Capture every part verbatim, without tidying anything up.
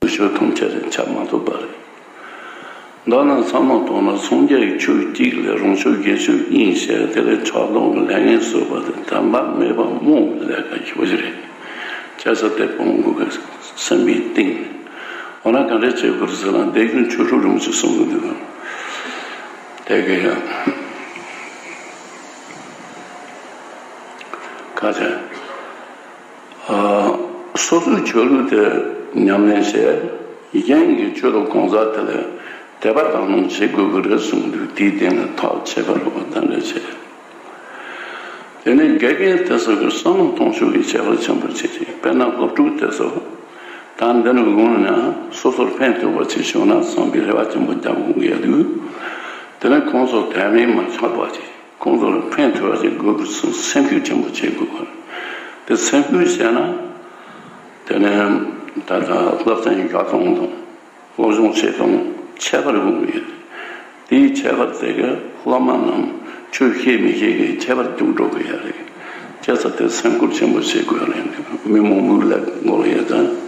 ཆོས་ཐམས་ཅད་ལས་ཁྱབ་མ་ཐུབ་པ་རེད། མདོར་ན་བསམ་བློ་བཏང་ན་སངས་རྒྱས་ཀྱི་ཆོས་གཅིག་ལས་རང་ཆོས་སྒེར་ཆོས་གཉིས་བྱས། དེ་ལས་ཕྱག་རྡོར་གྱི་ལས་ངན་བཟོས་པ་དེ་དམ་པ་མེད་པ་རྨོངས་པའི་ལས་ཀ་ཞུ་བ་ཞིག་རེད། བྱས་ཙང་དེ་སྤོང་དགོས་ཀྱི་སེམས་པའི་གཏིང་ནས། འོ་ན་ག་འདྲས་བྱེད་དགོས་རེད་ཟེར་ན། སྡེ་དགོན་ཆོས་གྲོགས་རིན་པོ་ཆེས་གསུང་གི་འདུག་དེ་ག་ཡང་ཁ་ཆེ། ཨ། སོ་སོའི་ཆོས་ལུགས་དེ་ཉམས་ལེན་བྱས། གཞན་གྱི་ཆོས་ལུགས་གང་ཟག་དེ་ལ་དད་པ་དག་སྣང་བྱེད་དགོས་ཀྱི་རེད་གསུངས་འདུག་དེའི་སྟེང་ལ་ཐག་ཆད་པ་རེད་པ། དེ་འདྲ་བྱས། དེ་ནས་དགེ་རྒན་དེ་ཚོ་གི་བསམ་བློ་གཏོང་ཕྱོགས་ཀྱི་ཁྱད་པར་ཆེན་པོ་ཆེ་ཆེ། དཔེར་ན་སློབ་ཕྲུག་དེ་ཚོ་ད་འདི་ནས་འོང་ན་སོ་སོར་ཕན་ཐོགས་པ་ཅིག་བྱུང་ན་བསམ་པའི་རེ་བ་ཆེན་པོ་རྒྱག་དགོས་ཀྱི་ཡོད་དུས། དེ་ནས་ཁོང་ཚོ་དད་མོས་མ་ཆག་པ་ཅིག་ཁོང་ཚོ་ལ་ཕན་ཐོགས་པ་ཅིག་དགོས་པའི་སེམས་ཤུགས་ཆེན་པོ་བྱེད་དགོས་པ་རེད། དེ་སེམས་ཤུགས་བྱས་ན། དེ་ནས་ད་ལྟ་སློབ་ཚན་བཞག་སྟངས་དང་། སློབ་སྦྱོང་བྱེད་སྟངས་ཁྱད་པར་ཡོང་གི་ཡོད། དེའི་ཁྱད་པར་དེ་ག་སློབ་མ་རྣམས་ཆོས་ཤེས་མི་ཤེས་ཀྱི་ཁྱད་པར་འཇུག་འགྲོ་གི་ཡོད་རེད། བྱས་ཙང་དེ་སེམས་ཁུར་ཆེན་པོ་བྱེད་དགོས་རེད། མི་མང་པོའི་ལས་འགོ་ལ་ཡོད་ཙང་།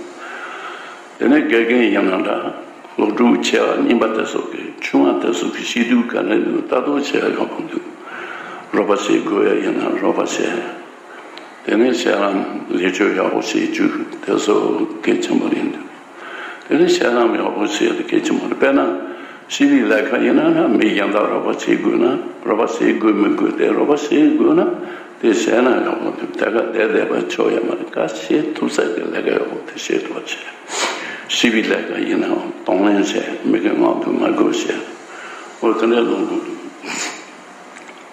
དེ་ནས་དགེ་རྒན་ཡིན་ན་འདྲ། སློབ་ཕྲུག་ཆེ་བ་རྙིང་པ་དེ་ཚོ་གི་ཆུང་བ་དེ་ཚོ་གི་ཤེས་རྒྱུ་ག་རེ་འདུག་ལྟ་རྟོག་བྱེད་ཡ་ཡག་པོ་འདུག་རོགས་པ་བྱེད་དགོས་ཡ་ཡིན་ན་རོགས་པ་བྱེད། དེ་ནས་ཤེས་རམ་ལེགས་བཅོས་ཡག་པོ་བྱེད་རྒྱུ་དེ་ཚོ་གལ་ཆེན་པོ་རེད་འདུག་དེ་ནས་ཤེས་རམ་ཡག་པོ་བྱེད་ཡ་དེ་གལ་ཆེན་པོ་རེད། དཔེར་ན་སྤྱི་པའི་ལས་ཀ་ཡིན་ན་ན་མི་གཞན་དག་རོགས་པ་བྱེད་དགོས་ན། རོགས་པ་བྱེད་དགོས་མི་དགོས་དེ་རོགས་པ་བྱེད་དགོས་ན་དེ་བྱས་ན་ཡག་པོ་འདུག་དེ་ག་བསྡད་བསྡད་པ་ཆོག་ཡ་མ་རེད། ག་བྱེད་ཐུབ་ས་གི་ལས་ཀ་ཡག་པོ་དེ་བྱེད་ཐུབ་པ་བྱེད། སྤྱི་པའི་ལས་ཀ་ཡིན་ནའང་གདོང་ལེན་བྱེད། མི་གི་ངག་དུ་མ་དགོས་བྱེད། འོ་དེ་འདྲའི་ལུང་དུ།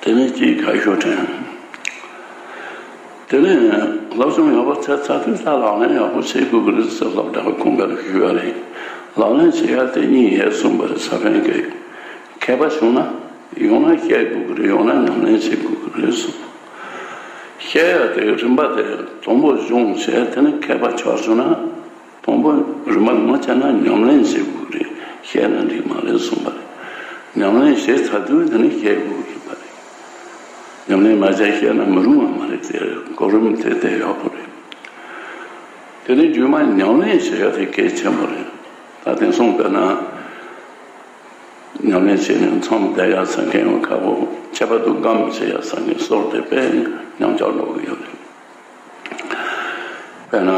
དེ་ནས་ཅིག་ཁ་ཤོ་དྲན། དེ་ནས་སློབ་སྦྱོང་ཡག་པོ་བྱས་ཚར་དུས་ད་ལག་ལེན་ཡག་པོ་བྱེད་དགོས་ཀྱི་རེད་ཟེར་སློབ་གྲྭ་གི་ཁོང་པར་ཞུས་པ་རེད། ལག་ལེན་བྱེད་ཡ་དེ་གཉིས་ཡོད་གསུངས་པ་རེད། ས་པཎ་གྱིས། མཁས་པ་བྱུང་ན་ཡང་ན་བཤད་དགོས་ཀྱི་རེད། ཡང་ན་ཉམས་ལེན་བྱེད་དགོས་ཀྱི་རེད་གསུངས། བཤད་ཡ་དེ་རིམ་པ་དེ་དང་པོ་སྦྱོང་བྱས་དེ་ནས་མཁས་པ་ཆགས་སོང་ན། དང་པོ་རིམ་པ་མ་ཆགས་ན་ཉམས་ལེན་བྱེད་དགོས་རེད། བཤད་ན་འགྲིག་མ་རེད་གསུངས་པ་རེད། ཉམས་ལེན་བྱས་ཚར་དུས་དེ་ནས་བཤད་དགོས་ཡིན་པ་རེད། ཉམས་ལེན་མ་བྱས་བཤད་ན་མི་རུང་བ་མ་རེད། དེ་གོ་རིམ་དེ་དེ་ཡག་པོ་རེད། དེ་ནས་རྗེས་མ་ཉམས་ལེན་བྱེད་ཡ་དེ་གལ་ཆེན་པོ་རེད། ད་དེང་སང་དཔེར་ན་ཉམས་ལེན་བྱས་ནས་མཚམས་བསྡད་ཡ་ཟེར་མཁན་ཡང་ཁག་པོ། ཁྱད་པར་དུ་སྒོམ་བྱེད་ཡ་ཟེར་མཁན་སོགས་དེ་དཔེ་ཉམས་ཆག་འགྲོ་གི་ཡོད་རེད། དཔེར་ན་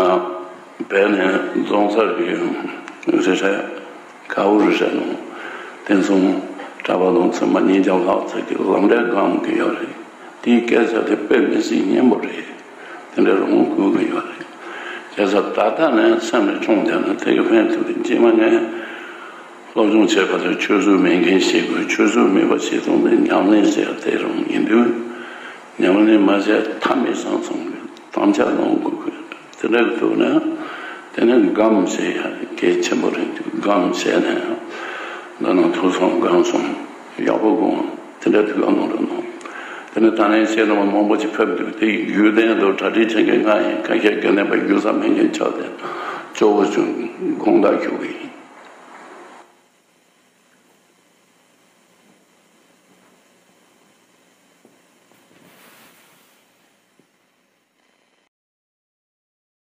བོད་ནས་རྫོང་སར་གྱི་རི་ཧྲ་ག་བུ་རི་ཧྲ་ནང་དེང་སང་གྲྭ་པ་ལོངས་ཚོད་མ་ཉིས་བརྒྱ་ལྷག་ཙམ་གྱིས་ལམ་འབྲས་སྒོམ་གྱི་ཡོད་རེད། དེའི་སྐད་ཆ་དེ་དཔེ་མི་སྲིད་སྙན་པོ་རེད། དེ་འདྲ་རང་དགོས་ཀྱི་ཡོད་རེད། བྱས་ཙང་ད་ལྟ་ནས་སེམས་ལ་ཆུང་བསྡད་ན་དེ་གི་ཕན་ཐོགས་རེད། རྗེས་མ་ནས་སློབ་སྦྱོང་བྱེད་པ་དང་ཆོས་ཚུལ་མེད་མཁན་བྱེད་དགོས། ཆོས་ཚུལ་མེད་པ་བྱེད་སྟངས་དེ་ཉམས་ལེན་ཟེར་དེ་རང་ཡིན་དུས། ཉམས་ལེན་མ་བྱས་ཐབས་མེད་བསམ་བསམ་གི་དམ་བཅའ་ལོངས་དགོས་ཀྱི། དེ་འདྲ་གི་ཐོག་ནས་དེ་ནས་སྒོམ་བྱེད་ཡ་གལ་ཆེན་པོ་རེད་འདུག་སྒོམ་བྱས་ནས་འདི་ནང་ཐུགས་བསམ་སྒོམ་གསུམ་ཡག་པོ་སྒོམ། དེ་འདྲ་དུས་ག་ནང་རེད་ནོ། དེ་ནས་ད་ནས་བཤད་ནོ་མང་པོ་ཅིག་ཕེབས་འདུག་དེ་རྒྱུད་ལྡན་དུ་གྲ་སྒྲིག་བྱེད་མཁན་ང་ཡིན། ཁ་ཤས་དགེ་ལྡན་པ་རྒྱུ་ས་མེད་མཁན་ཆགས་ཏེ་སྐྱོ་བོ་བྱུང་དགོངས་དག་ཞུ་གི་ཡིན།